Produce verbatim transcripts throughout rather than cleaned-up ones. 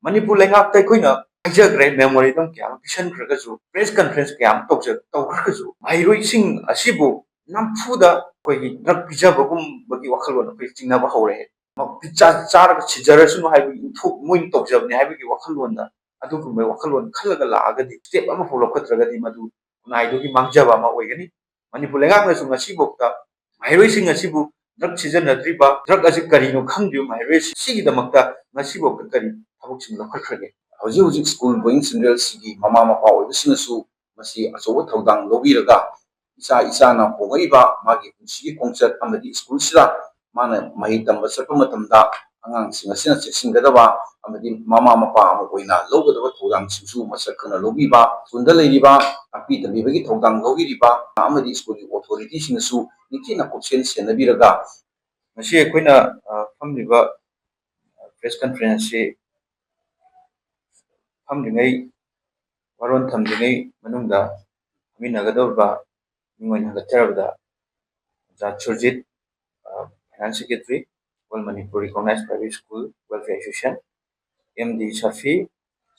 ꯃꯅꯤꯄꯨꯔ ꯂꯩꯉꯥꯛꯇ ꯑꯩꯈꯣꯏꯅ ꯍꯥꯏꯖꯈ꯭ꯔꯦ, memorandum ꯀꯌꯥ ꯑꯃ ꯄꯤꯁꯟꯈ꯭ꯔꯒꯁꯨ, press conference ꯀꯌꯥ ꯑꯃ ꯇꯧꯖ-, ꯇꯧꯈ꯭ꯔꯒꯁꯨ, ꯃꯍꯩꯔꯣꯏꯁꯤꯡ ꯑꯁꯤꯕꯨ ꯅꯝꯐꯨꯗ ꯑꯩꯈꯣꯏꯒꯤ drug ꯄꯤꯖꯕꯒꯨꯝꯕꯒꯤ ꯋꯥꯈꯜꯂꯣꯟ ꯑꯩꯈꯣꯏ ꯆꯤꯡꯅꯕ ꯍꯧꯔꯛꯑꯦ꯫ ꯃ-, ꯆꯥ-, ꯆꯥꯔꯒ ꯁꯤꯖꯔꯁꯅꯨ ꯍꯥꯏꯕꯒꯤ ꯏꯟꯊꯣꯛ ꯃꯣꯏꯅ ꯇꯧꯖꯕꯅꯦ ꯍꯥꯏꯕꯒꯤ ꯋꯥꯈꯜꯂꯣꯟꯗ, ꯑꯗꯨꯒꯨꯝꯕ ꯋꯥꯈꯜꯂꯣꯟ ꯈꯜꯂꯒ ꯂꯥꯛꯑꯒꯗꯤ, step ꯑꯃꯐꯥꯎ ꯂꯧꯈꯠꯇ꯭ꯔꯒꯗꯤ, ꯃꯗꯨ ꯈꯨꯟꯅꯥꯏꯗꯨꯒꯤ ꯃꯥꯡꯖꯕ ꯑꯃ ꯑꯣꯏꯒꯅꯤ꯫ ꯃꯅꯤꯄꯨꯔ ꯂꯩꯉꯥꯛꯅꯁꯨ ꯉꯁꯤꯐꯥꯎꯗ ꯃꯍꯩꯔꯣꯏꯁꯤꯡ ꯑꯁꯤꯕꯨ drug ꯁꯤꯖꯤꯟꯅꯗ꯭ꯔꯤꯕ, drug ꯑꯁꯤ ꯀꯔꯤꯅꯣ ꯈꯪꯗ꯭ꯔꯤꯕ ꯃꯍꯩꯔꯣꯏꯁꯤꯡ ꯁꯤꯒꯤꯗꯃꯛꯇ ꯉꯁꯤꯐꯥꯎꯗ ꯀꯔꯤ ꯊꯕꯛꯁꯤꯡ ꯂꯧꯈꯠꯈ꯭ꯔꯒꯦ? ꯍꯧꯖꯤꯛ ꯍꯧꯖꯤꯛ school going ꯁꯤꯒꯤ ꯃꯃꯥ ꯃꯄꯥ ꯑꯣꯏꯕꯁꯤꯡꯅꯁꯨ ꯃꯁꯤ ꯑꯆꯧꯕ ꯊꯧꯗꯥꯡ ꯂꯧꯕꯤꯔꯒ, ꯏꯆꯥ ꯏꯆꯥꯅ ꯍꯣꯡꯂꯛꯏꯕ ꯃꯥꯒꯤ ꯄꯨꯟꯁꯤꯒꯤ ꯈꯣꯡꯆꯠ ꯑꯃꯗꯤ school ꯁꯤꯗ ꯃꯥꯅ ꯃꯍꯩ ꯇꯝꯕ ꯆꯠꯄ ꯃꯇꯝꯗ ꯑꯉꯥꯡꯁꯤꯡ ꯑꯁꯤꯅ ꯆꯦꯛꯁꯤꯟꯒꯗꯕ ꯑꯃꯗꯤ ꯃꯃꯥ ꯃꯄꯥ ꯑꯃ ꯑꯣꯏꯅ ꯂꯧꯒꯗꯕ ꯊꯧꯗꯥꯡꯁꯤꯡꯁꯨ ꯃꯁꯛ ꯈꯪꯅ ꯂꯧꯕꯤꯕ, school ꯗ ꯂꯩꯔꯤꯕ ꯇꯥꯛꯄꯤ ꯇꯝꯕꯤꯕꯒꯤ ꯊꯧꯗꯥꯡ ꯂꯧꯕꯤꯔꯤꯕ ꯑꯃꯗꯤ school ꯒꯤ authority ꯁꯤꯡꯅꯁꯨ ꯅꯤꯡꯊꯤꯅ ꯀꯨꯞꯁꯦꯟ ꯁꯦꯟꯅꯕꯤꯔꯒ, ꯉꯁꯤ ꯑꯩꯈꯣꯏꯅ, ꯑ, ꯐꯝꯂꯤꯕ press conference ꯑꯁꯤ ꯐꯝꯗ꯭ꯔꯤꯉꯩ, ꯋꯥꯔꯣꯟ ꯊꯝꯗ꯭ꯔꯤꯉꯩ ꯃꯅꯨꯡꯗ ꯐꯝꯃꯤꯟꯅꯒꯗꯧꯔꯤꯕ ꯃꯤꯡ ꯑꯣꯏꯅ ꯍꯪꯒꯠꯆꯔꯕꯗ, ꯑꯣꯖꯥ ꯁꯨꯔꯖꯤꯠ, ꯑ, Finance Secretary, All Manipur Recognized Private School Welfare Association, M D Safi,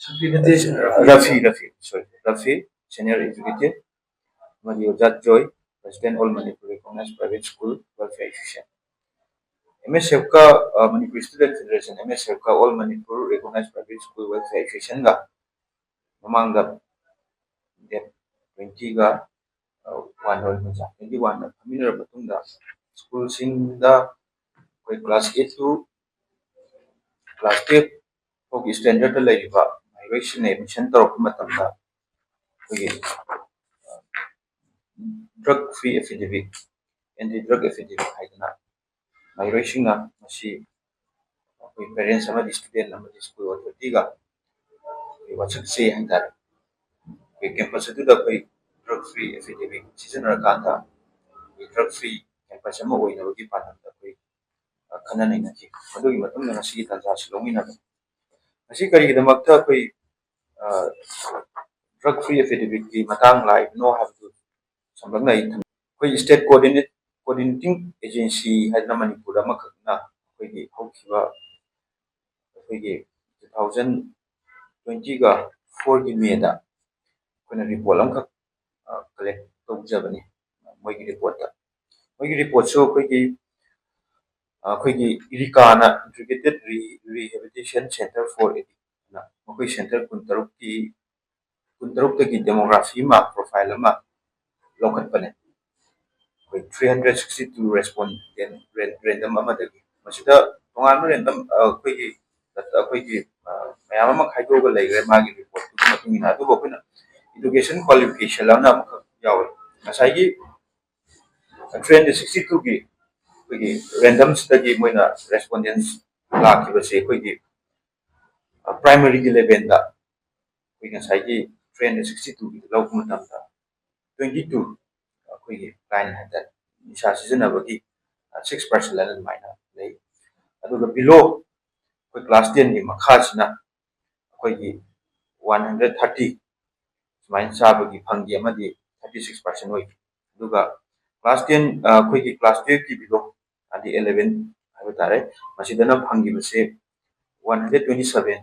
Safi ꯅꯠꯇꯦ, ꯁꯤꯅ ꯔꯐꯤ꯫ ꯔꯐꯤ, ꯔꯐꯤ, sorry, ꯔꯐꯤ, Senior Executive, ꯑꯃꯗꯤ Oja Joy, President, All Manipur Recognized Private School Welfare Association꯫ M S ꯑꯦꯐꯀ, ꯑ, Manipur Student Federation, M S ꯑꯦꯐꯀ All Manipur Recognized Private School Welfare Associationꯒ ꯃꯃꯥꯡꯗ date twenty ꯒ, ꯑ, one ꯑꯣꯏꯔꯤꯕ twenty one ꯗ ꯐꯝꯃꯤꯟꯅꯔꯕ ꯃꯇꯨꯡꯗ, school ꯁꯤꯡꯗ ꯑꯩꯈꯣꯏ class eight to class twelve ꯐꯥꯎꯒꯤ standard ꯇ ꯂꯩꯔꯤꯕ ꯃꯍꯩꯔꯣꯏꯁꯤꯡꯅ admission ꯇꯧꯔꯛꯄ ꯃꯇꯝꯗ ꯑꯩꯈꯣꯏꯒꯤ, ꯑ, drug free affidavit, anti drug affidavit ꯍꯥꯏꯗꯅ ꯃꯍꯩꯔꯣꯏꯁꯤꯡꯅ ꯃꯁꯤ ꯑꯩꯈꯣꯏ parents ꯑꯃꯗꯤ student ꯑꯃꯗꯤ school authority ꯒ ꯑꯩꯈꯣꯏ ꯋꯥꯁꯛ ꯆꯦ ꯍꯥꯏꯇꯥꯔꯦ, ꯑꯩꯈꯣꯏ campus ꯑꯗꯨꯗ ꯑꯩꯈꯣꯏ drug free affidavit ꯁꯤꯖꯤꯟꯅꯔꯀꯥꯟꯗ ꯑꯩꯈꯣꯏ drug free campus ꯑꯃ ꯑꯣꯏꯅꯕꯒꯤ ꯄꯥꯟꯗꯝꯗ ꯑꯩꯈꯣꯏ, ꯑ, ꯈꯟꯅ ꯅꯩꯅꯈꯤ꯫ ꯃꯗꯨꯒꯤ ꯃꯇꯨꯡꯗ ꯉꯁꯤꯒꯤ ꯇꯥꯟꯖꯥ ꯑꯁꯤ ꯂꯧꯃꯤꯟꯅꯕꯅꯤ꯫ ꯃꯁꯤ ꯀꯔꯤꯒꯤꯗꯃꯛꯇ ꯑꯩꯈꯣꯏ, ꯑ, drug free affidavit ꯀꯤ ꯃꯇꯥꯡ ꯂꯥꯛꯏꯕꯅꯣ ꯍꯥꯏꯕꯗꯨ ꯁꯝꯂꯞꯅ ꯑꯩ ꯊꯝ-, ꯑꯩꯈꯣꯏ state coordinate, coordinating agency ꯍꯥꯏꯗꯅ ꯃꯅꯤꯄꯨꯔꯗ ꯑꯃꯈꯛꯅ ꯑꯩꯈꯣꯏꯒꯤ ꯍꯧꯈꯤꯕ ꯑꯩꯈꯣꯏꯒꯤ ꯊꯥꯎꯖꯟ ꯇ꯭ꯋꯦꯟꯇꯤꯒ ꯐꯣꯔꯒꯤ ꯃꯦꯗ ꯑꯩꯈꯣꯏꯅ ꯔꯤꯄꯣꯔꯠ ꯑꯃꯈꯛ ꯀꯂꯦꯛ ꯇꯧꯖꯕꯅꯤ꯫ ꯃꯣꯏꯒꯤ ꯔꯤꯄꯣꯔꯠꯇ, ꯃꯣꯏꯒꯤ ꯔꯤꯄꯣꯔꯠꯁꯨ ꯑꯩꯈꯣꯏꯒꯤ ꯑꯩꯈꯣꯏꯒꯤ ꯏꯔꯤꯀꯥꯅ Integrated Rehabilitation Center for Addict ꯅ ꯃꯈꯣꯏ ꯁꯦꯟꯇꯔ ꯀꯨꯟꯇꯔꯨꯛꯀꯤ ꯀꯨꯟꯇꯔꯨꯛꯇꯒꯤ ꯗꯦꯃꯣꯒ꯭ꯔꯥꯐꯤ ꯑꯃ, ꯄ꯭ꯔꯣꯐꯥꯏꯜ ꯑꯃ ꯂꯧꯈꯠꯄꯅꯦ꯫ ꯑꯩꯈꯣꯏ three hundred sixty two respondent random ꯑꯃꯗꯒꯤ, ꯃꯁꯤꯗ ꯇꯣꯉꯥꯟꯕ ꯔꯦꯟꯗꯝ ꯑꯩꯈꯣꯏꯒꯤ ꯑꯩꯈꯣꯏꯒꯤ ꯃꯌꯥꯝ ꯑꯃ ꯈꯥꯏꯗꯣꯛꯑꯒ ꯂꯩꯈ꯭ꯔꯦ ꯃꯥꯒꯤ ꯔꯤꯄꯣꯔꯠꯇꯨꯒꯤ ꯃꯇꯨꯡ ꯏꯟꯅ꯫ ꯑꯗꯨꯕꯨ ꯑꯩꯈꯣꯏꯅ ꯏꯗꯨꯀꯦꯁꯟ ꯀ꯭ꯋꯥꯂꯤꯐꯤꯀꯦꯁꯟ ꯑꯃꯅ ꯑꯃꯈꯛ ꯌꯥꯎꯋꯦ꯫ ꯉꯁꯥꯏꯒꯤ ꯊ꯭ꯔꯤ ꯍꯟꯗ꯭ꯔꯦꯠ ꯁꯤꯛꯁꯇꯤ ꯇꯨꯒꯤ ꯑꯩꯈꯣꯏꯒꯤ ꯔꯦꯟꯗꯝꯁꯤꯗꯒꯤ ꯃꯣꯏꯅ ꯔꯦꯁꯄꯣꯟꯗꯦꯟꯁ ꯂꯥꯛꯈꯤꯕꯁꯦ ꯑꯩꯈꯣꯏꯒꯤ ꯄ꯭ꯔꯥꯏꯃꯔꯤꯒꯤ ꯂꯦꯚꯦꯜꯗ ꯑꯩꯈꯣꯏ ꯉꯁꯥꯏꯒꯤ ꯊ꯭ꯔꯤ ꯍꯟꯗ꯭ꯔꯦꯠ ꯁꯤꯛꯁꯇꯤ ꯇꯨꯒꯤꯗ ꯂꯧꯕ ꯃꯇꯝꯗ ꯇ꯭ꯋꯦꯟꯇꯤ ꯇꯨ ꯑꯩꯈꯣꯏꯒꯤ ꯀ꯭ꯔꯥꯏꯝ ꯍꯥꯏꯇꯥꯔꯦ, ꯅꯤꯁꯥ ꯁꯤꯖꯤꯟꯅꯕꯒꯤ ꯁꯤꯛꯁ ꯄꯥꯔꯁꯦꯟ ꯑꯗꯨꯃꯥꯏꯅ ꯂꯩ꯫ ꯑꯗꯨꯒ ꯕꯤꯂꯣ ꯑꯩꯈꯣꯏ ꯀ꯭ꯂꯥꯁ ꯇꯦꯟꯒꯤ ꯃꯈꯥꯁꯤꯅ ꯑꯩꯈꯣꯏꯒꯤ ꯋꯥꯟ ꯍꯟꯗ꯭ꯔꯦꯠ ꯊꯥꯔꯇꯤ ꯁꯨꯃꯥꯏꯅ ꯆꯥꯕꯒꯤ ꯐꯪꯈꯤ ꯑꯃꯗꯤ ꯊꯥꯔꯇꯤ ꯁꯤꯛꯁ ꯄꯥꯔꯁꯦꯟ ꯑꯣꯏꯈꯤ꯫ ꯑꯗꯨꯒ ꯀ꯭ꯂꯥꯁ ꯇꯦꯟ ꯑꯩꯈꯣꯏꯒꯤ ꯀ꯭ꯂꯥꯁ ꯇꯨꯌꯦꯜꯞꯀꯤ ꯕꯤꯂꯣ ꯍꯥꯏꯗꯤ ꯑꯦꯂꯦꯚꯦꯟ ꯍꯥꯏꯕ ꯇꯥꯔꯦ, ꯃꯁꯤꯗꯅ ꯐꯪꯈꯤꯕꯁꯦ ꯋꯥꯟ ꯍꯟꯗ꯭ꯔꯦꯠ ꯇ꯭ꯋꯦꯟꯇꯤ ꯁꯚꯦꯟ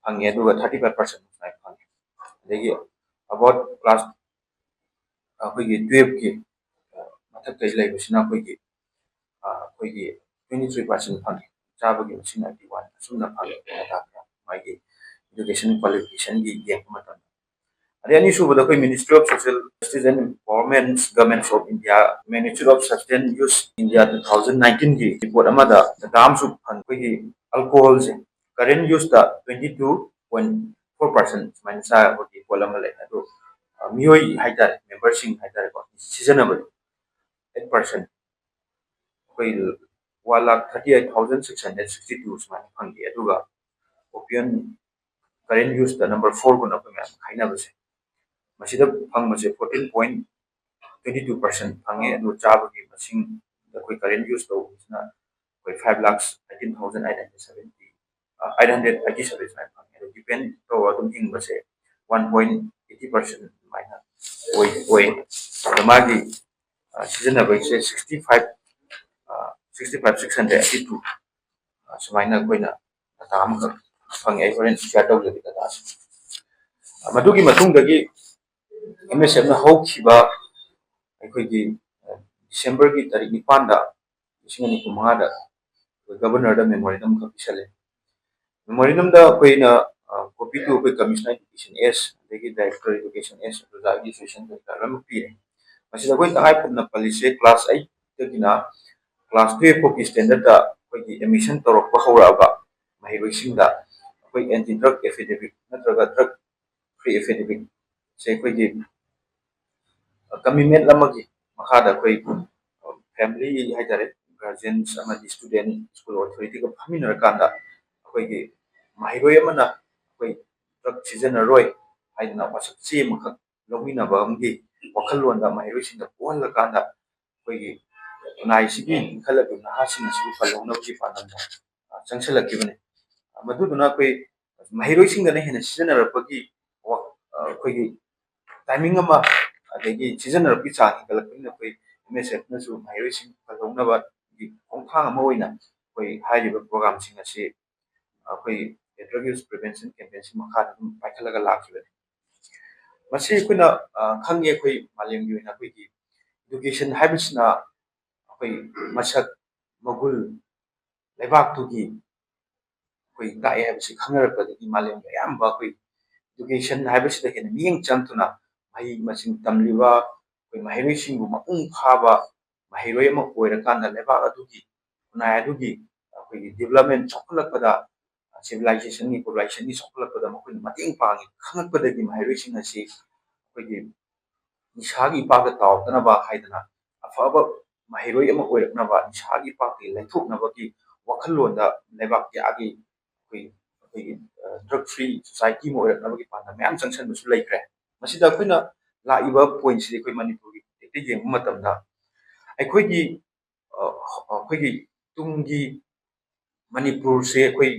ꯐꯪꯉꯦ, ꯑꯗꯨꯒ ꯊꯥꯔꯇꯤ ꯐꯥꯏꯚ ꯄꯥꯔꯁꯦꯟ ꯁꯨꯃꯥꯏꯅ ꯐꯪꯉꯦ꯫ ꯑꯗꯒꯤ ꯑꯕꯥꯎꯠ ꯀ꯭ꯂꯥꯁ ꯑꯩꯈꯣꯏꯒꯤ ꯇꯨꯌꯦꯜꯞꯀꯤ ꯃꯊꯛꯇ ꯂꯩꯕꯁꯤꯅ ꯑꯩꯈꯣꯏꯒꯤ ꯑꯩꯈꯣꯏꯒꯤ ꯇ꯭ꯋꯦꯟꯇꯤ ꯊ꯭ꯔꯤ ꯄꯥꯔꯁꯦꯟ ꯐꯪꯉꯦ꯫ ꯆꯥꯕꯒꯤ ꯃꯁꯤꯡ ꯑꯩꯠꯇꯤ ꯋꯥꯟ ꯑꯁꯨꯝꯅ ꯐꯪꯉꯦ꯫ ꯃꯥꯒꯤ ꯏꯗꯨꯀꯦꯁꯟ ꯀ꯭ꯋꯥꯂꯤꯐꯤꯀꯦꯁꯟꯒꯤ ꯌꯦꯡꯕ ꯃꯇꯝꯗ꯫ ꯑꯗꯩ ꯑꯅꯤꯁꯨꯕꯗ ꯑꯩꯈꯣꯏ Ministry of Social Justice and Empowerment, Government of India, Magnitude of Substance Use India two thousand nineteenꯒꯤ ꯔꯤꯄꯣꯔꯠ ꯑꯃꯗ ꯗꯇꯥ ꯑꯃꯁꯨ ꯐꯪ-, ꯑꯩꯈꯣꯏꯒꯤ ꯑꯜꯀꯣꯍꯣꯜꯁꯦ current use twenty two point four percent ꯁꯨꯃꯥꯏꯅ ꯆꯥꯕꯒꯤ ꯄꯣꯠ ꯑꯃ ꯂꯩ꯫ ꯑꯗꯣ ꯃꯤꯑꯣꯏ ꯍꯥꯏꯇꯥꯔꯦ, ꯃꯦꯝꯕꯔꯁꯤꯡ ꯍꯥꯏꯇꯥꯔꯦꯀꯣ, ꯁꯤꯖꯤꯟꯅꯕꯗꯣ ꯑꯩꯠ ꯄꯥꯔꯁꯦꯟ, ꯑꯩꯈꯣꯏ one lakh thirty eight thousand six hundred sixty two ꯁꯨꯃꯥꯏꯅ ꯐꯪꯈꯤ꯫ ꯑꯗꯨꯒ opium current use number four ꯀꯨꯟ ꯑꯩꯈꯣꯏ ꯃꯌꯥꯝ ꯈꯥꯏꯅꯕꯁꯦ, ꯃꯁꯤꯗ ꯐꯪꯕꯁꯦ fourteen point twenty two percent ꯐꯪꯉꯦ꯫ ꯑꯗꯨ ꯆꯥꯕꯒꯤ ꯃꯁꯤꯡꯗ ꯑꯩꯈꯣꯏ ꯀꯔꯦꯟ ꯌꯨꯁ ꯇꯧꯕꯁꯤꯅ ꯑꯩꯈꯣꯏ five lakhs eighteen thousand eight hundred seventy, eight hundred eighty seven ꯁꯨꯃꯥꯏꯅ ꯐꯪꯉꯦ꯫ ꯑꯗꯨ ꯗꯤꯄꯦꯟ ꯇꯧꯔꯒ ꯑꯗꯨꯝ ꯍꯤꯡꯕꯁꯦ ꯋꯥꯟ ꯄꯣꯏꯟ ꯑꯩꯠꯇꯤ ꯄꯥꯔꯁꯦꯟ ꯑꯗꯨꯃꯥꯏꯅ ꯑꯣꯏ ꯑꯣꯏ꯫ ꯑꯗꯣ ꯃꯥꯒꯤ ꯁꯤꯖꯤꯟꯅꯕꯒꯤꯁꯦ sixty five, sixty five six hundred eighty two ꯁꯨꯃꯥꯏꯅ ꯑꯩꯈꯣꯏꯅ ꯑꯃꯈꯛ ꯐꯪꯉꯦ, ꯑꯩ ꯍꯣꯔꯦꯟ ꯁꯤꯌꯥꯔ ꯇꯧꯖꯒꯦ ꯗꯇꯥꯁꯦ꯫ ꯃꯗꯨꯒꯤ ꯃꯇꯨꯡꯗꯒꯤ ꯑꯦꯝ ꯑꯦꯁ ꯑꯦꯐꯅ ꯍꯧꯈꯤꯕ ꯑꯩꯈꯣꯏꯒꯤ ꯗꯤꯁꯦꯝꯕꯔꯒꯤ ꯇꯥꯔꯤꯛ ꯅꯤꯄꯥꯟꯗ, ꯂꯤꯁꯤꯡ ꯑꯅꯤ ꯀꯨꯟꯃꯉꯥꯗ ꯑꯩꯈꯣꯏ ꯒꯕꯔꯅꯔꯗ ꯃꯦꯃꯣꯔꯦꯟꯗꯝ ꯑꯃꯈꯛ ꯄꯤꯁꯜꯂꯦ꯫ ꯃꯦꯃꯣꯔꯦꯟꯗꯝꯗ ꯑꯩꯈꯣꯏꯅ ꯀꯣꯄꯤ ꯇꯨ ꯑꯩꯈꯣꯏ ꯀꯃꯤꯁꯅꯔ ꯏꯗꯨꯀꯦꯁꯟ ꯑꯦꯁ ꯑꯗꯒꯤ ꯗꯥꯏꯔꯦꯛꯇꯔ ꯏꯗꯨꯀꯦꯁꯟ ꯑꯦꯁ, ꯑꯣꯖꯥꯒꯤ ꯁꯖꯦꯁꯟ ꯀꯔꯤ ꯀꯔꯥ ꯂꯣꯏꯅꯃꯛ ꯄꯤꯔꯦ꯫ ꯃꯁꯤꯗ ꯑꯩꯈꯣꯏ ꯇꯉꯥꯏ ꯐꯗꯅ ꯄꯜꯂꯤꯁꯦ ꯀ꯭ꯂꯥꯁ ꯑꯩꯠꯇꯒꯤꯅ ꯀ꯭ꯂꯥꯁ ꯇꯨꯌꯦꯜꯐ ꯐꯥꯎꯒꯤ ꯁ꯭ꯇꯦꯟꯗꯔꯗ ꯑꯩꯈꯣꯏꯒꯤ ꯑꯦꯗꯃꯤꯁꯟ ꯇꯧꯔꯛꯄ ꯍꯧꯔꯛꯑꯕ ꯃꯍꯩꯔꯣꯏꯁꯤꯡꯗ ꯑꯩꯈꯣꯏ ꯑꯦꯟꯇꯤ ꯗ꯭ꯔꯒ ꯑꯦꯐꯤꯗꯦꯚꯤꯠ ꯅꯠꯇ꯭ꯔꯒ ꯗ꯭ꯔꯒ ꯐ꯭ꯔꯤ ꯑꯦꯐꯤꯗꯦꯚꯤꯠꯁꯦ ꯑꯩꯈꯣꯏꯒꯤ ꯀꯃꯤꯠꯃꯦꯟ ꯑꯃꯒꯤ ꯃꯈꯥꯗ ꯑꯩꯈꯣꯏ ꯐꯦꯃꯤꯂꯤ ꯍꯥꯏꯇꯥꯔꯦ, ꯒꯥꯔꯖꯤꯌꯟꯁ ꯑꯃꯗꯤ ꯁ꯭ꯇꯨꯗꯦꯟ, ꯁ꯭ꯀꯨꯜ ꯑꯣꯊꯣꯔꯤꯇꯤꯒ ꯐꯝꯃꯤꯟꯅꯔꯀꯥꯟꯗ ꯑꯩꯈꯣꯏꯒꯤ ꯃꯍꯩꯔꯣꯏ ꯑꯃꯅ ꯑꯩꯈꯣꯏ ꯗ꯭ꯔꯒ ꯁꯤꯖꯤꯟꯅꯔꯣꯏ ꯍꯥꯏꯗꯅ ꯋꯥꯁꯛ ꯆꯦ ꯑꯃꯈꯛ ꯂꯧꯃꯤꯟꯅꯕ ꯑꯃꯒꯤ ꯋꯥꯈꯜꯂꯣꯟꯗ ꯃꯍꯩꯔꯣꯏꯁꯤꯡꯗ ꯄꯣꯛꯍꯜꯂꯀꯥꯟꯗ ꯑꯩꯈꯣꯏꯒꯤ ꯈꯨꯟꯅꯥꯏꯁꯤꯒꯤ ꯏꯟꯈꯠꯂꯛꯂꯤꯕ ꯅꯍꯥꯁꯤꯡ ꯑꯁꯤꯕꯨ ꯀꯜꯍꯧꯅꯕꯒꯤ ꯄꯥꯟꯗꯝꯗ, ꯑ, ꯆꯪꯁꯤꯜꯂꯛꯈꯤꯕꯅꯤ꯫ ꯃꯗꯨꯗꯨꯅ ꯑꯩꯈꯣꯏ ꯃꯍꯩꯔꯣꯏꯁꯤꯡꯗꯅ ꯍꯦꯟꯅ ꯁꯤꯖꯤꯟꯅꯔꯛꯄꯒꯤ ꯋꯥ-, ꯑ, ꯑꯩꯈꯣꯏꯒꯤ ꯇꯥꯏꯃꯤꯡ ꯑꯃ, ꯑꯗꯒꯤ ꯁꯤꯖꯤꯟꯅꯔꯛꯄꯒꯤ ꯆꯥꯡ ꯍꯦꯟꯒꯠꯂꯛꯄꯅꯤꯅ ꯑꯩꯈꯣꯏ ꯑꯦꯝ ꯑꯦꯁ ꯑꯦꯐꯅꯁꯨ ꯃꯍꯩꯔꯣꯏꯁꯤꯡ ꯀꯜꯍꯧꯅꯕꯒꯤ ꯈꯣꯡꯊꯥꯡ ꯑꯃ ꯑꯣꯏꯅ ꯑꯩꯈꯣꯏ ꯍꯥꯏꯔꯤꯕ ꯄ꯭ꯔꯣꯒ꯭ꯔꯥꯝꯁꯤꯡ ꯑꯁꯤ ꯑꯩꯈꯣꯏ ꯗ꯭ꯔꯒ ꯌꯨꯁ ꯄ꯭ꯔꯤꯚꯦꯟꯁꯟ ꯀꯦꯝꯄꯦꯟꯁꯤ ꯃꯈꯥꯗ ꯑꯗꯨꯝ ꯄꯥꯏꯈꯠꯂꯒ ꯂꯥꯛꯈꯤꯕꯅꯤ꯫ ꯃꯁꯤ ꯑꯩꯈꯣꯏꯅ, ꯑ, ꯈꯪꯉꯤ, ꯑꯩꯈꯣꯏ ꯃꯥꯂꯦꯝꯒꯤ ꯑꯣꯏꯅ ꯑꯩꯈꯣꯏꯒꯤ ꯏꯗꯨꯀꯦꯁꯟ ꯍꯥꯏꯕꯁꯤꯅ ꯑꯩꯈꯣꯏ ꯃꯁꯛ ꯃꯒꯨꯟ ꯂꯩꯕꯥꯛꯇꯨꯒꯤ ꯑꯩꯈꯣꯏ ꯇꯥꯛꯑꯦ ꯍꯥꯏꯕꯁꯤ ꯈꯪꯅꯔꯛꯄꯗꯒꯤ ꯃꯥꯂꯦꯝꯒꯤ ꯑꯌꯥꯝꯕ ꯑꯩꯈꯣꯏ ꯏꯗꯨꯀꯦꯁꯟ ꯍꯥꯏꯕꯁꯤꯗ ꯍꯦꯟꯅ ꯃꯤꯠꯌꯦꯡ ꯆꯪꯗꯨꯅ ꯃꯍꯩ ꯃꯁꯤꯡ ꯇꯝꯂꯤꯕ ꯑꯩꯈꯣꯏ ꯃꯍꯩꯔꯣꯏꯁꯤꯡꯕꯨ ꯃꯄꯨꯡ ꯐꯥꯕ ꯃꯍꯩꯔꯣꯏ ꯑꯃ ꯑꯣꯏꯔꯀꯥꯟꯗ ꯂꯩꯕꯥꯛ ꯑꯗꯨꯒꯤ, ꯈꯨꯟꯅꯥꯏ ꯑꯗꯨꯒꯤ ꯑꯩꯈꯣꯏꯒꯤ ꯗꯤꯕ꯭ꯂꯞꯃꯦꯟ ꯆꯥꯎꯈꯠꯂꯛꯄꯗ, ꯁꯤꯚꯤꯂꯥꯏꯖꯦꯁꯟꯒꯤ, ꯒ꯭ꯂꯣꯕꯦꯂꯥꯏꯖꯦꯁꯟꯒꯤ ꯆꯥꯎꯈꯠꯂꯛꯄꯗ ꯃꯈꯣꯏꯅ ꯃꯇꯦꯡ ꯄꯥꯡꯉꯤ ꯈꯪꯉꯛꯄꯗꯒꯤ ꯃꯍꯩꯔꯣꯏꯁꯤꯡ ꯑꯁꯤ ꯑꯩꯈꯣꯏꯒꯤ ꯅꯤꯁꯥꯒꯤ ꯏꯄꯥꯛꯇ ꯇꯥꯎꯗꯅꯕ ꯍꯥꯏꯗꯅ ꯑꯐꯕ ꯃꯍꯩꯔꯣꯏ ꯑꯃ ꯑꯣꯏꯔꯛꯅꯕ, ꯅꯤꯁꯥꯒꯤ ꯏꯄꯥꯛꯇꯒꯤ ꯂꯩꯊꯣꯛꯅꯕꯒꯤ ꯋꯥꯈꯜꯂꯣꯟꯗ ꯂꯩꯕꯥꯛ ꯀꯌꯥꯒꯤ ꯑꯩꯈꯣꯏ, ꯑꯩꯈꯣꯏꯒꯤ, ꯑ, ꯗ꯭ꯔꯒ ꯐ꯭ꯔꯤ ꯁꯣꯁꯥꯏꯇꯤ ꯑꯃ ꯑꯣꯏꯔꯛꯅꯕꯒꯤ ꯄꯥꯟꯗꯝ ꯃꯌꯥꯝ ꯆꯪꯁꯤꯟꯕꯁꯨ ꯂꯩꯈ꯭ꯔꯦ꯫ ꯃꯁꯤꯗ ꯑꯩꯈꯣꯏꯅ ꯂꯥꯛꯏꯕ ꯄꯣꯏꯟꯠꯁꯤꯗꯤ ꯑꯩꯈꯣꯏ ꯃꯅꯤꯄꯨꯔꯒꯤ ꯍꯦꯛꯇ ꯌꯦꯡꯕ ꯃꯇꯝꯗ ꯑꯩꯈꯣꯏꯒꯤ, ꯑ, ꯑꯩꯈꯣꯏꯒꯤ ꯇꯨꯡꯒꯤ ꯃꯅꯤꯄꯨꯔꯁꯦ ꯑꯩꯈꯣꯏ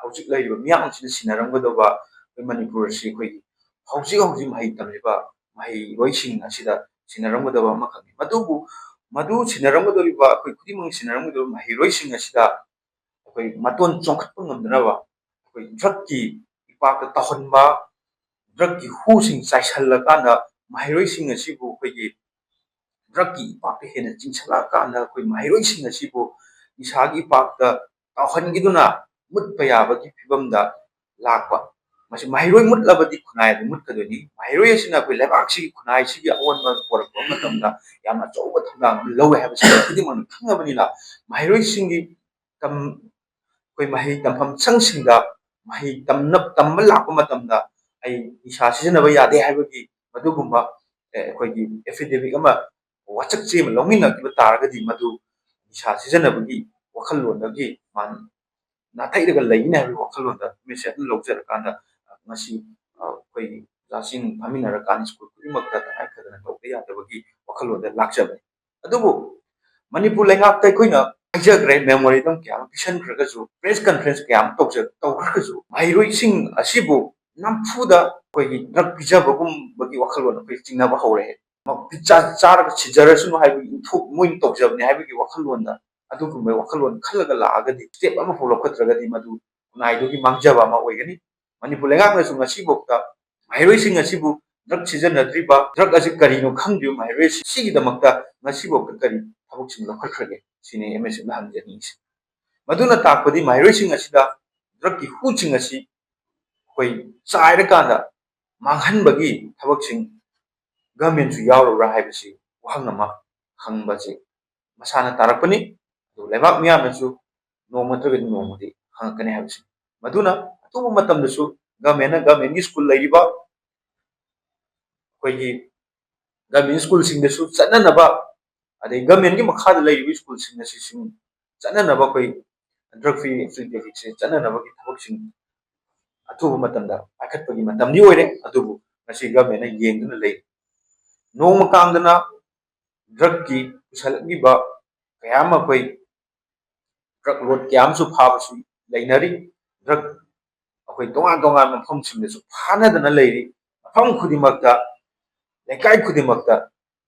ꯍꯧꯖꯤꯛ ꯂꯩꯔꯤꯕ ꯃꯤꯌꯥꯝꯁꯤꯅ ꯁꯤꯟꯅꯔꯝꯒꯗꯧꯕ ꯑꯩꯈꯣꯏ ꯃꯅꯤꯄꯨꯔ ꯑꯁꯤ ꯑꯩꯈꯣꯏꯒꯤ ꯍꯧꯖꯤꯛ ꯍꯧꯖꯤꯛ ꯃꯍꯩ ꯇꯝꯂꯤꯕ ꯃꯍꯩꯔꯣꯏꯁꯤꯡ ꯑꯁꯤꯗ ꯁꯤꯟꯅꯔꯝꯒꯗꯕ ꯑꯃꯈꯛꯅꯤ꯫ ꯃꯗꯨꯕꯨ, ꯃꯗꯨ ꯁꯤꯟꯅꯔꯝꯒꯗꯧꯔꯤꯕ, ꯑꯩꯈꯣꯏ ꯈꯨꯗꯤꯡꯃꯛ ꯁꯤꯟꯅꯔꯝꯒꯗꯧꯔꯤꯕ ꯃꯍꯩꯔꯣꯏꯁꯤꯡ ꯑꯁꯤꯗ ꯑꯩꯈꯣꯏ ꯃꯇꯣꯟ ꯆꯣꯡꯈꯠꯄ ꯉꯝꯗꯅꯕ ꯑꯩꯈꯣꯏ ꯗ꯭ꯔꯛꯀꯤ ꯏꯄꯥꯛꯇ ꯇꯧꯍꯟꯕ, ꯗ꯭ꯔꯛꯀꯤ ꯍꯨꯁꯤꯡ ꯆꯥꯏꯁꯤꯜꯂꯀꯥꯟꯗ ꯃꯍꯩꯔꯣꯏꯁꯤꯡ ꯑꯁꯤꯕꯨ ꯑꯩꯈꯣꯏꯒꯤ ꯗ꯭ꯔꯛꯀꯤ ꯏꯄꯥꯛꯇ ꯍꯦꯟꯅ ꯆꯤꯡꯁꯤꯜꯂꯛꯑꯀꯥꯟꯗ ꯑꯩꯈꯣꯏ ꯃꯍꯩꯔꯣꯏꯁꯤꯡ ꯑꯁꯤꯕꯨ ꯅꯤꯁꯥꯒꯤ ꯏꯄꯥꯛꯇ ꯇꯥꯎꯍꯟꯈꯤꯗꯨꯅ ꯃꯨꯠꯄ ꯌꯥꯕꯒꯤ ꯐꯤꯕꯝꯗ ꯂꯥꯛꯄ꯫ ꯃꯁꯤ ꯃꯍꯩꯔꯣꯏ ꯃꯨꯠꯂꯕꯗꯤ ꯈꯨꯟꯅꯥꯏ ꯑꯗꯨ ꯃꯨꯠꯀꯗꯣꯏꯅꯤ꯫ ꯃꯍꯩꯔꯣꯏ ꯑꯁꯤꯅ ꯑꯩꯈꯣꯏ ꯂꯩꯕꯥꯛꯁꯤꯒꯤ ꯈꯨꯟꯅꯥꯏꯁꯤꯒꯤ ꯑꯑꯣꯟꯕ ꯄꯨꯔꯛꯄ ꯃꯇꯝꯗ ꯌꯥꯝꯅ ꯑꯆꯧꯕ ꯊꯧꯗꯥꯡ ꯑꯃ ꯂꯧꯋꯦ ꯍꯥꯏꯕꯁꯤ ꯈꯨꯗꯤꯡꯃꯛꯅ ꯈꯪꯉꯕꯅꯤꯅ ꯃꯍꯩꯔꯣꯏꯁꯤꯡꯒꯤ ꯇꯝ ꯑꯩꯈꯣꯏ ꯃꯍꯩ ꯇꯝꯐꯝ ꯁꯪꯁꯤꯡꯗ ꯃꯍꯩ ꯇꯝꯅ ꯇꯝꯕ ꯂꯥꯛꯄ ꯃꯇꯝꯗ ꯑꯩ ꯅꯤꯁꯥ ꯁꯤꯖꯤꯟꯅꯕ ꯌꯥꯗꯦ ꯍꯥꯏꯕꯒꯤ ꯃꯗꯨꯒꯨꯝꯕ ꯑꯦ, ꯑꯩꯈꯣꯏꯒꯤ ꯑꯦꯐꯤꯗꯦꯕꯤꯠ ꯑꯃ ꯋꯥꯆꯛ ꯆꯦ ꯑꯃ ꯂꯧꯃꯤꯟꯅꯈꯤꯕ ꯇꯥꯔꯒꯗꯤ ꯃꯗꯨ ꯅꯤꯁꯥ ꯁꯤꯖꯤꯟꯅꯕꯒꯤ ꯋꯥꯈꯜꯂꯣꯟꯗꯒꯤ ꯃꯥ ꯅꯥꯊꯩꯔꯒ ꯂꯩꯒꯅꯤ ꯍꯥꯏꯕꯒꯤ ꯋꯥꯈꯜꯂꯣꯟꯗ ꯃꯤꯁꯦ ꯑꯗꯨꯝ ꯂꯧꯖꯔꯀꯥꯟꯗ ꯉꯁꯤ ꯑꯩꯈꯣꯏꯒꯤ ꯑꯣꯖꯥꯁꯤꯡ ꯐꯝꯃꯤꯟꯅꯔꯀꯥꯟꯗ ꯁ꯭ꯀꯨꯜ ꯈꯨꯗꯤꯡꯃꯛꯇ ꯇꯉꯥꯏ ꯐꯗꯅ ꯇꯧꯗ ꯌꯥꯗꯕꯒꯤ ꯋꯥꯈꯜꯂꯣꯟꯗ ꯂꯥꯛꯆꯕꯅꯤ꯫ ꯑꯗꯨꯕꯨ ꯃꯅꯤꯄꯨꯔ ꯂꯩꯉꯥꯛꯇ ꯑꯩꯈꯣꯏꯅ ꯍꯥꯏꯖꯈ꯭ꯔꯦ, ꯃꯦꯃꯣꯔꯦꯟꯗꯝ ꯀꯌꯥ ꯑꯃ ꯄꯤꯁꯟꯈ꯭ꯔꯒꯁꯨ, ꯄ꯭ꯔꯦꯁ ꯀꯟꯐꯔꯦꯟꯁ ꯀꯌꯥ ꯑꯃ ꯇꯧꯖ ꯇꯧꯈ꯭ꯔꯒꯁꯨ ꯃꯍꯩꯔꯣꯏꯁꯤꯡ ꯑꯁꯤꯕꯨ ꯅꯝꯐꯨꯗ ꯑꯩꯈꯣꯏꯒꯤ ꯗ꯭ꯔꯛ ꯄꯤꯖꯕꯒꯨꯝꯕꯒꯤ ꯋꯥꯈꯜꯂꯣꯟ ꯑꯩꯈꯣꯏ ꯆꯤꯡꯅꯕ ꯍꯧꯔꯛꯑꯦ꯫ ꯃ- ꯄꯤꯖꯥ ꯆꯥꯔꯒ ꯁꯤꯖꯔꯁꯅꯨ ꯍꯥꯏꯕꯒꯤ ꯏꯟꯊꯣꯛ ꯃꯣꯏꯅ ꯇꯧꯖꯕꯅꯦ ꯍꯥꯏꯕꯒꯤ ꯋꯥꯈꯜꯂꯣꯟꯗ, ꯑꯗꯨꯒꯨꯝꯕ ꯋꯥꯈꯜꯂꯣꯟ ꯈꯜꯂꯒ ꯂꯥꯛꯑꯒꯗꯤ, ꯁ꯭ꯇꯦꯞ ꯑꯃꯐꯥꯎ ꯂꯧꯈꯠꯇ꯭ꯔꯒꯗꯤ ꯃꯗꯨ ꯈꯨꯟꯅꯥꯏꯗꯨꯒꯤ ꯃꯥꯡꯖꯕ ꯑꯃ ꯑꯣꯏꯒꯅꯤ꯫ ꯃꯅꯤꯄꯨꯔ ꯂꯩꯉꯥꯛꯅꯁꯨ ꯉꯁꯤꯐꯥꯎꯗ ꯃꯍꯩꯔꯣꯏꯁꯤꯡ ꯑꯁꯤꯕꯨ ꯗ꯭ꯔꯛ ꯁꯤꯖꯤꯟꯅꯗ꯭ꯔꯤꯕ, ꯗ꯭ꯔꯛ ꯑꯁꯤ ꯀꯔꯤꯅꯣ ꯈꯪꯗ꯭ꯔꯤꯕ ꯃꯍꯩꯔꯣꯏꯁꯤꯡ ꯁꯤꯒꯤꯗꯃꯛꯇ ꯉꯁꯤꯐꯥꯎꯗ ꯀꯔꯤ ꯊꯕꯛꯁꯤꯡ ꯂꯧꯈꯠꯈ꯭ꯔꯒꯦ ꯁꯤꯅꯤ ꯑꯦꯝ ꯑꯦꯁ ꯑꯦꯐꯅ ꯍꯪꯖꯅꯤꯡꯉꯤꯁꯦ꯫ ꯃꯗꯨꯅ ꯇꯥꯛꯄꯗꯤ ꯃꯍꯩꯔꯣꯏꯁꯤꯡ ꯑꯁꯤꯗ ꯗ꯭ꯔꯛꯀꯤ ꯍꯨꯁꯤꯡ ꯑꯁꯤ ꯑꯩꯈꯣꯏ ꯆꯥꯏꯔꯀꯥꯟꯗ ꯃꯥꯡꯍꯟꯕꯒꯤ ꯊꯕꯛꯁꯤꯡ ꯒꯃꯦꯟꯁꯨ ꯌꯥꯎꯔꯕ꯭ꯔꯥ ꯍꯥꯏꯕꯁꯤ ꯋꯥꯍꯪ ꯑꯃ ꯍꯪꯕꯁꯤ ꯃꯁꯥꯅ ꯇꯥꯔꯛꯄꯅꯤ꯫ ꯑꯗꯨ ꯂꯩꯕꯥꯛ ꯃꯤꯌꯥꯝꯅꯁꯨ ꯅꯣꯡꯃ ꯅꯠꯇ꯭ꯔꯒꯗꯤ ꯅꯣꯡꯃꯗꯤ ꯍꯪꯉꯛꯀꯅꯤ ꯍꯥꯏꯕꯁꯤ꯫ ꯃꯗꯨꯅ ꯑꯊꯨꯕ ꯃꯇꯝꯗꯁꯨ ꯒꯃꯦꯟꯅ, ꯒꯃꯦꯟꯒꯤ ꯁ꯭ꯀꯨꯜ ꯂꯩꯔꯤꯕ ꯑꯩꯈꯣꯏꯒꯤ ꯒꯃꯦꯟ ꯁ꯭ꯀꯨꯜꯁꯤꯡꯗꯁꯨ ꯆꯠꯅꯅꯕ, ꯑꯗꯩ ꯒꯃꯦꯟꯒꯤ ꯃꯈꯥꯗ ꯂꯩꯔꯤꯕ ꯁ꯭ꯀꯨꯜꯁꯤꯡ ꯑꯁꯤꯁꯨ ꯆꯠꯅꯅꯕ ꯑꯩꯈꯣꯏ ꯗ꯭ꯔꯒ ꯐ꯭ꯔꯤ ꯏꯟꯗꯤꯌꯥꯁꯦ ꯆꯠꯅꯅꯕꯒꯤ ꯊꯕꯛꯁꯤꯡ ꯑꯊꯨꯕ ꯃꯇꯝꯗ ꯄꯥꯏꯈꯠꯄꯒꯤ ꯃꯇꯝꯗꯤ ꯑꯣꯏꯔꯦ꯫ ꯑꯗꯨꯕꯨ ꯉꯁꯤ ꯒꯃꯦꯟꯅ ꯌꯦꯡꯗꯨꯅ ꯂꯩ꯫ ꯅꯣꯡꯃ ꯀꯥꯡꯗꯅ ꯗ꯭ꯔꯒꯀꯤ ꯄꯨꯁꯜꯂꯛꯂꯤꯕ ꯀꯌꯥ ꯑꯃ ꯑꯩꯈꯣꯏ ꯗ꯭ꯔꯒ ꯂꯣꯠ ꯀꯌꯥ ꯑꯃꯁꯨ ꯐꯥꯕꯁꯨ ꯂꯩꯅꯔꯤ꯫ ꯗ꯭ꯔꯒ ꯑꯩꯈꯣꯏ ꯇꯣꯉꯥꯟ ꯇꯣꯉꯥꯟꯕ ꯃꯐꯝꯁꯤꯡꯗꯁꯨ ꯐꯥꯅꯗꯅ ꯂꯩꯔꯤ꯫ ꯃꯐꯝ ꯈꯨꯗꯤꯡꯃꯛꯇ, ꯂꯩꯀꯥꯏ ꯈꯨꯗꯤꯡꯃꯛꯇ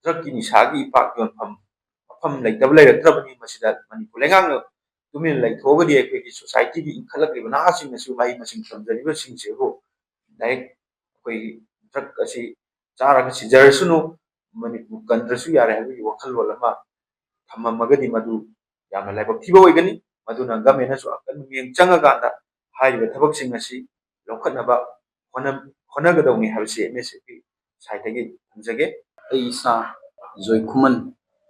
ꯗ꯭ꯔꯒꯀꯤ ꯅꯤꯁꯥꯒꯤ ꯏꯄꯥꯛ ꯌꯣꯟꯐꯝ ꯃꯐꯝ ꯂꯩꯇꯕ ꯂꯩꯔꯛꯇ꯭ꯔꯕꯅꯤ꯫ ꯃꯁꯤꯗ ꯃꯅꯤꯄꯨꯔ ꯂꯩꯉꯥꯛꯅ ꯇꯨꯃꯤꯟꯅ ꯂꯩꯊꯣꯛꯑꯒꯗꯤ ꯑꯩꯈꯣꯏꯒꯤ ꯁꯣꯁꯥꯏꯇꯤꯒꯤ ꯏꯟꯈꯠꯂꯛꯂꯤꯕ ꯅꯍꯥꯁꯤꯡꯅꯁꯨ, ꯃꯍꯩ ꯃꯁꯤꯡ ꯇꯝꯖꯔꯤꯕꯁꯤꯡꯁꯤꯕꯨ ꯗꯥꯏꯔꯦꯛ ꯑꯩꯈꯣꯏꯒꯤ ꯗ꯭ꯔꯒ ꯑꯁꯤ ꯆꯥꯔꯒ ꯁꯤꯖꯔꯁꯅꯨ, ꯃꯅꯤꯄꯨꯔ ꯀꯟꯗ꯭ꯔꯁꯨ ꯌꯥꯔꯦ ꯍꯥꯏꯕꯒꯤ ꯋꯥꯈꯜꯂꯣꯟ ꯑꯃ ꯊꯝꯃꯝꯃꯒꯗꯤ ꯃꯗꯨ ꯌꯥꯝꯅ ꯂꯥꯏꯕꯛ ꯊꯤꯕ ꯑꯣꯏꯒꯅꯤ꯫ ꯃꯗꯨꯅ ꯒꯃꯦꯟꯅꯁꯨ ꯑꯀꯟꯕ ꯃꯤꯠꯌꯦꯡ ꯆꯪꯉꯀꯥꯟꯗ ꯍꯥꯏꯔꯤꯕ ꯊꯕꯛꯁꯤꯡ ꯑꯁꯤ ꯂꯧꯈꯠꯅꯕ ꯍꯣꯠꯅ-, ꯍꯣꯠꯅꯒꯗꯧꯅꯤ ꯍꯥꯏꯕꯁꯤ ꯑꯦꯝ ꯑꯦꯁ ꯑꯦꯐꯀꯤ ꯁꯥꯏꯠꯇꯒꯤ ꯊꯝꯖꯒꯦ꯫ ꯑꯩ ꯏꯁꯥ ꯖꯣꯏ ꯈꯨꯃꯟ,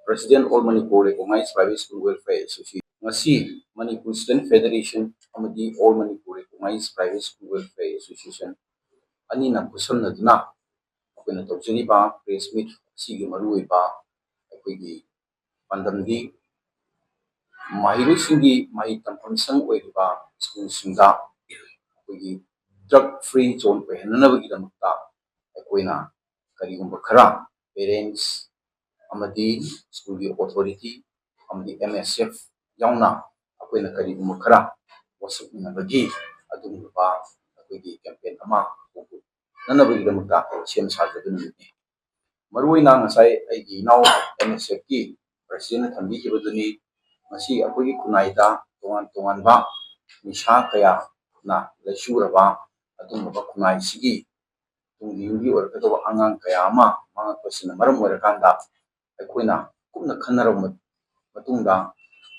President, All Manipur Recognized Private School Welfare Association꯫ ꯉꯁꯤ ꯃꯅꯤꯄꯨꯔ Student Federation ꯑꯃꯗꯤ All Manipur Recognized Private School Welfare Association ꯑꯅꯤꯅ ꯈꯨꯠꯁꯝꯅꯗꯨꯅ ꯑꯩꯈꯣꯏꯅ ꯇꯧꯖꯔꯤꯕ press meet ꯑꯁꯤꯒꯤ ꯃꯔꯨꯑꯣꯏꯕ ꯑꯩꯈꯣꯏꯒꯤ ꯄꯥꯟꯗꯝꯗꯤ ꯃꯍꯩꯔꯣꯏꯁꯤꯡꯒꯤ ꯃꯍꯩ ꯇꯝꯐꯝ ꯁꯪ ꯑꯣꯏꯔꯤꯕ ꯁ꯭ꯀꯨꯜꯁꯤꯡꯗ ꯑꯩꯈꯣꯏꯒꯤ drug free zone ꯑꯣꯏꯍꯟꯅꯅꯕꯒꯤꯗꯃꯛꯇ ꯑꯩꯈꯣꯏꯅ ꯀꯔꯤꯒꯨꯝꯕ ꯈꯔ parents ꯑꯃꯗꯤ ꯁ꯭ꯀꯨꯜꯒꯤ authority ꯑꯃꯗꯤ ꯑꯦꯝ ꯑꯦꯁ ꯑꯦꯐ ꯌꯥꯎꯅ ꯑꯩꯈꯣꯏꯅ ꯀꯔꯤꯒꯨꯝꯕ ꯈꯔ ꯋꯥꯁꯛꯃꯤꯟꯅꯕꯒꯤ ꯑꯗꯨꯒꯨꯝꯂꯕ ꯑꯩꯈꯣꯏꯒꯤ campaign ꯑꯃ ꯍꯧꯗꯣꯛꯅꯅꯕꯒꯤꯗꯃꯛꯇ ꯁꯦꯝ ꯁꯥꯖꯕꯅꯤ꯫ ꯃꯔꯨꯑꯣꯏꯅ ꯉꯁꯥꯏ ꯑꯩꯒꯤ ꯏꯅꯥꯎ ꯑꯦꯝ ꯑꯦꯁ ꯑꯦꯐꯀꯤ presidentꯅ ꯊꯝꯕꯤꯈꯤꯕꯗꯨꯅꯤ, ꯉꯁꯤ ꯑꯩꯈꯣꯏꯒꯤ ꯈꯨꯟꯅꯥꯏꯗ ꯇꯣꯉꯥꯟ ꯇꯣꯉꯥꯟꯕ ꯅꯤꯁꯥ ꯀꯌꯥꯅ ꯂꯩꯁꯨꯔꯕ ꯑꯗꯨꯒꯨꯝꯂꯕ ꯈꯨꯟꯅꯥꯏꯁꯤꯒꯤ ꯇꯨꯡꯒꯤ ꯌꯨꯝꯕꯤ ꯑꯣꯏꯔꯛꯀꯗꯧꯕ ꯑꯉꯥꯡ ꯀꯌꯥ ꯑꯃ ꯃꯥꯡꯉꯛꯄꯁꯤꯅ ꯃꯔꯝ ꯑꯣꯏꯔꯀꯥꯟꯗ, ꯑꯩꯈꯣꯏꯅ ꯀꯨꯞꯅ ꯈꯟꯅꯔꯕ ꯃꯇꯨꯡꯗ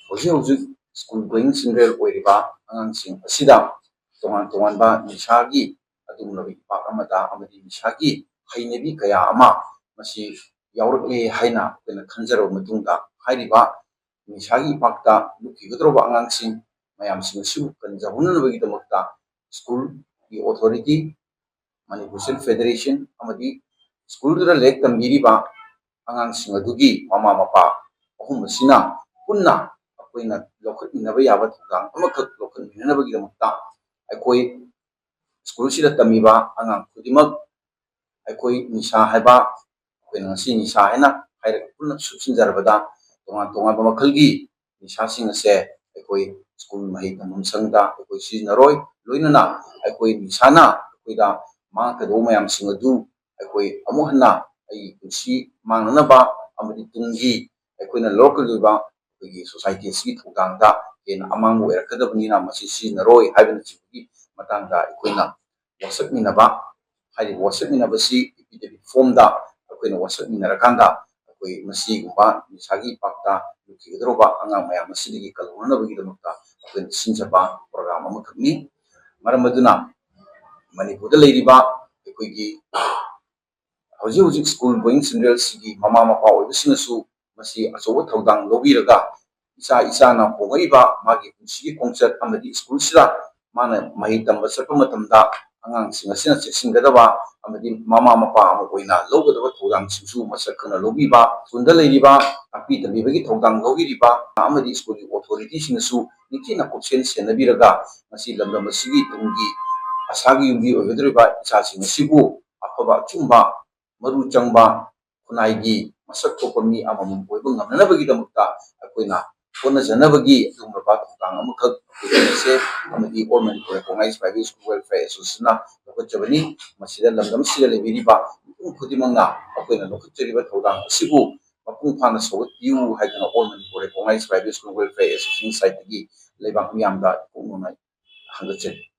ꯍꯧꯖꯤꯛ ꯍꯧꯖꯤꯛ school going ꯁꯤꯟꯔꯦꯜ ꯑꯣꯏꯔꯤꯕ ꯑꯉꯥꯡꯁꯤꯡ ꯑꯁꯤꯗ ꯇꯣꯉꯥꯟ ꯇꯣꯉꯥꯟꯕ ꯅꯤꯁꯥꯒꯤ ꯑꯗꯨꯒꯨꯝꯂꯕ ꯏꯄꯥꯛ ꯑꯃꯗ ꯑꯃꯗꯤ ꯅꯤꯁꯥꯒꯤ ꯍꯩꯅꯕꯤ ꯀꯌꯥ ꯑꯃ ꯃꯁꯤ ꯌꯥꯎꯔꯛꯂꯦ ꯍꯥꯏꯅ ꯑꯩꯈꯣꯏꯅ ꯈꯟꯖꯔꯕ ꯃꯇꯨꯡꯗ, ꯍꯥꯏꯔꯤꯕ ꯅꯤꯁꯥꯒꯤ ꯏꯄꯥꯛꯇ ꯂꯨꯞꯈꯤꯒꯗꯧꯔꯕ ꯑꯉꯥꯡꯁꯤꯡ ꯃꯌꯥꯝꯁꯤꯡ ꯑꯁꯤꯕꯨ ꯀꯟꯖꯍꯧꯅꯅꯕꯒꯤꯗꯃꯛꯇ ꯁ꯭ꯀꯨꯜꯒꯤ authority, ꯃꯅꯤꯄꯨꯔ Student Federation ꯑꯃꯗꯤ ꯁ꯭ꯀꯨꯜꯗꯨꯗ ꯂꯥꯏꯔꯤꯛ ꯇꯝꯕꯤꯔꯤꯕ ꯑꯉꯥꯡꯁꯤꯡ ꯑꯗꯨꯒꯤ ꯃꯃꯥ ꯃꯄꯥ ꯑꯍꯨꯝ ꯑꯁꯤꯅ ꯄꯨꯟꯅ ꯑꯩꯈꯣꯏꯅ ꯂꯧꯈꯠꯃꯤꯟꯅꯕ ꯌꯥꯕ ꯊꯧꯗꯥꯡ ꯑꯃꯈꯛ ꯂꯧꯈꯠꯃꯤꯟꯅꯅꯕꯒꯤꯗꯃꯛꯇ ꯑꯩꯈꯣꯏ ꯁ꯭ꯀꯨꯜꯁꯤꯗ ꯇꯝꯃꯤꯕ ꯑꯉꯥꯡ ꯈꯨꯗꯤꯡꯃꯛ ꯑꯩꯈꯣꯏ ꯅꯤꯁꯥ ꯍꯥꯏꯕ, ꯑꯩꯈꯣꯏꯅ ꯉꯁꯤ ꯅꯤꯁꯥ ꯍꯥꯏꯅ ꯍꯥꯏꯔꯒ ꯄꯨꯟꯅ ꯁꯨꯞꯆꯤꯟꯖꯔꯕꯗ ꯇꯣꯉꯥꯟ ꯇꯣꯉꯥꯟꯕ ꯃꯈꯜꯒꯤ ꯅꯤꯁꯥꯁꯤꯡ ꯑꯁꯦ ꯑꯩꯈꯣꯏ ꯁ꯭ꯀꯨꯜ ꯃꯍꯩ ꯇꯝꯐꯝ ꯁꯪꯗ ꯑꯩꯈꯣꯏ ꯁꯤꯖꯤꯟꯅꯔꯣꯏ꯫ ꯂꯣꯏꯅꯅ ꯑꯩꯈꯣꯏ ꯅꯤꯁꯥꯅ ꯑꯩꯈꯣꯏꯗ ꯃꯥꯡꯉꯛꯀꯗꯧꯕ ꯃꯌꯥꯝꯁꯤꯡ ꯑꯗꯨ ꯑꯩꯈꯣꯏ ꯑꯃꯨꯛ ꯍꯟꯅ ꯑꯩꯒꯤ ꯄꯨꯟꯁꯤ ꯃꯥꯡꯅꯅꯕ ꯑꯃꯗꯤ ꯇꯨꯡꯒꯤ ꯑꯩꯈꯣꯏꯅ ꯂꯧꯔꯛꯀꯗꯧꯔꯤꯕ ꯑꯩꯈꯣꯏꯒꯤ society ꯑꯁꯤꯒꯤ ꯊꯧꯗꯥꯡꯗ ꯍꯦꯟꯅ ꯑꯃꯥꯡꯕ ꯑꯣꯏꯔꯛꯀꯗꯕꯅꯤꯅ ꯃꯁꯤ ꯁꯤꯖꯤꯟꯅꯔꯣꯏ ꯍꯥꯏꯕꯅꯆꯤꯡꯕꯒꯤ ꯃꯇꯥꯡꯗ ꯑꯩꯈꯣꯏꯅ ꯋꯥꯁꯛꯃꯤꯟꯅꯕ, ꯍꯥꯏꯔꯤꯕ ꯋꯥꯁꯛꯃꯤꯟꯅꯕꯁꯤ affidavit form ꯗ ꯑꯩꯈꯣꯏꯅ ꯋꯥꯁꯛꯃꯤꯟꯅꯔꯀꯥꯟꯗ ꯑꯩꯈꯣꯏ ꯃꯁꯤꯒꯨꯝꯕ ꯅꯤꯁꯥꯒꯤ ꯄꯥꯞꯇ ꯂꯨꯞꯈꯤꯒꯗꯧꯔꯕ ꯑꯉꯥꯡ ꯃꯌꯥꯝ ꯑꯁꯤꯗꯒꯤ ꯀꯜꯍꯧꯅꯅꯕꯒꯤꯗꯃꯛꯇ ꯑꯩꯈꯣꯏꯅ ꯁꯤꯟꯖꯕ program ꯑꯃꯈꯛꯅꯤ꯫ ꯃꯔꯝ ꯑꯗꯨꯅ ꯃꯅꯤꯄꯨꯔꯗ ꯂꯩꯔꯤꯕ ꯑꯩꯈꯣꯏꯒꯤ ꯍꯧꯖꯤꯛ ꯍꯧꯖꯤꯛ school going ꯁꯤꯡꯒꯤ ꯃꯃꯥ ꯃꯄꯥ ꯑꯣꯏꯕꯁꯤꯡꯅꯁꯨ ꯃꯁꯤ ꯑꯆꯧꯕ ꯊꯧꯗꯥꯡ ꯂꯧꯕꯤꯔꯒ ꯏꯆꯥ ꯏꯆꯥꯅ ꯍꯣꯡꯂꯛꯏꯕ ꯃꯥꯒꯤ ꯄꯨꯟꯁꯤꯒꯤ ꯈꯣꯡꯆꯠ ꯑꯃꯗꯤ school ꯁꯤꯗ ꯃꯥꯅ ꯃꯍꯩ ꯇꯝꯕ ꯆꯠꯄ ꯃꯇꯝꯗ ꯑꯉꯥꯡꯁꯤꯡ ꯑꯁꯤꯅ ꯆꯦꯛꯁꯤꯟꯒꯗꯕ ꯑꯃꯗꯤ ꯃꯃꯥ ꯃꯄꯥ ꯑꯃ ꯑꯣꯏꯅ ꯂꯧꯒꯗꯕ ꯊꯧꯗꯥꯡꯁꯤꯡꯁꯨ ꯃꯁꯛ ꯈꯪꯅ ꯂꯧꯕꯤꯕ, school ꯗ ꯂꯩꯔꯤꯕ ꯇꯥꯛꯄꯤ ꯇꯝꯕꯤꯕꯒꯤ ꯊꯧꯗꯥꯡ ꯂꯧꯕꯤꯔꯤꯕ ꯑꯃꯗꯤ school ꯒꯤ authority ꯁꯤꯡꯅꯁꯨ ꯅꯤꯡꯊꯤꯅ ꯀꯨꯞꯁꯦꯟ ꯁꯦꯟꯅꯕꯤꯔꯒ ꯃꯁꯤ ꯂꯝꯗꯝ ꯑꯁꯤꯒꯤ ꯇꯨꯡꯒꯤ ꯑꯁꯥꯒꯤ ꯌꯨꯝꯕꯤ ꯑꯣꯏꯒꯗꯧꯔꯤꯕ ꯏꯆꯥꯁꯤꯡ ꯑꯁꯤꯕꯨ ꯑꯐꯕ ꯑꯆꯨꯝꯕ ꯃꯔꯨ ꯆꯪꯕ ꯈꯨꯟꯅꯥꯏꯒꯤ ꯃꯁꯛ ꯊꯣꯛꯄ ꯃꯤ ꯑꯃꯃꯝ ꯑꯣꯏꯕ ꯉꯝꯅꯅꯕꯒꯤꯗꯃꯛꯇ ꯑꯩꯈꯣꯏꯅ ꯍꯣꯠꯅꯖꯅꯕꯒꯤ ꯑꯗꯨꯒꯨꯝꯂꯕ ꯊꯧꯗꯥꯡ ꯑꯃꯈꯛ ꯑꯩꯈꯣꯏ ꯑꯃꯗꯤ All Manipur Recognised Private School Welfare Association ꯅ ꯂꯧꯈꯠꯆꯕꯅꯤ꯫ ꯃꯁꯤꯗ ꯂꯝꯗꯝꯁꯤꯗ ꯂꯩꯕꯤꯔꯤꯕ ꯃꯤꯄꯨꯝ ꯈꯨꯗꯤꯡꯃꯛꯅ ꯑꯩꯈꯣꯏꯅ ꯂꯧꯈꯠꯆꯔꯤꯕ ꯊꯧꯗꯥꯡ ꯑꯁꯤꯕꯨ ꯃꯄꯨꯡ ꯐꯥꯅ ꯁꯧꯒꯠꯄꯤꯌꯨ ꯍꯥꯏꯗꯨꯅ All Manipur Recognised Private School Welfare Association ꯁꯥꯏꯠꯇꯒꯤ ꯂꯩꯕꯥꯛ ꯃꯤꯌꯥꯝꯗ ꯏꯀꯣꯛ ꯅꯧꯅ ꯍꯪꯒꯠꯆꯔꯤ꯫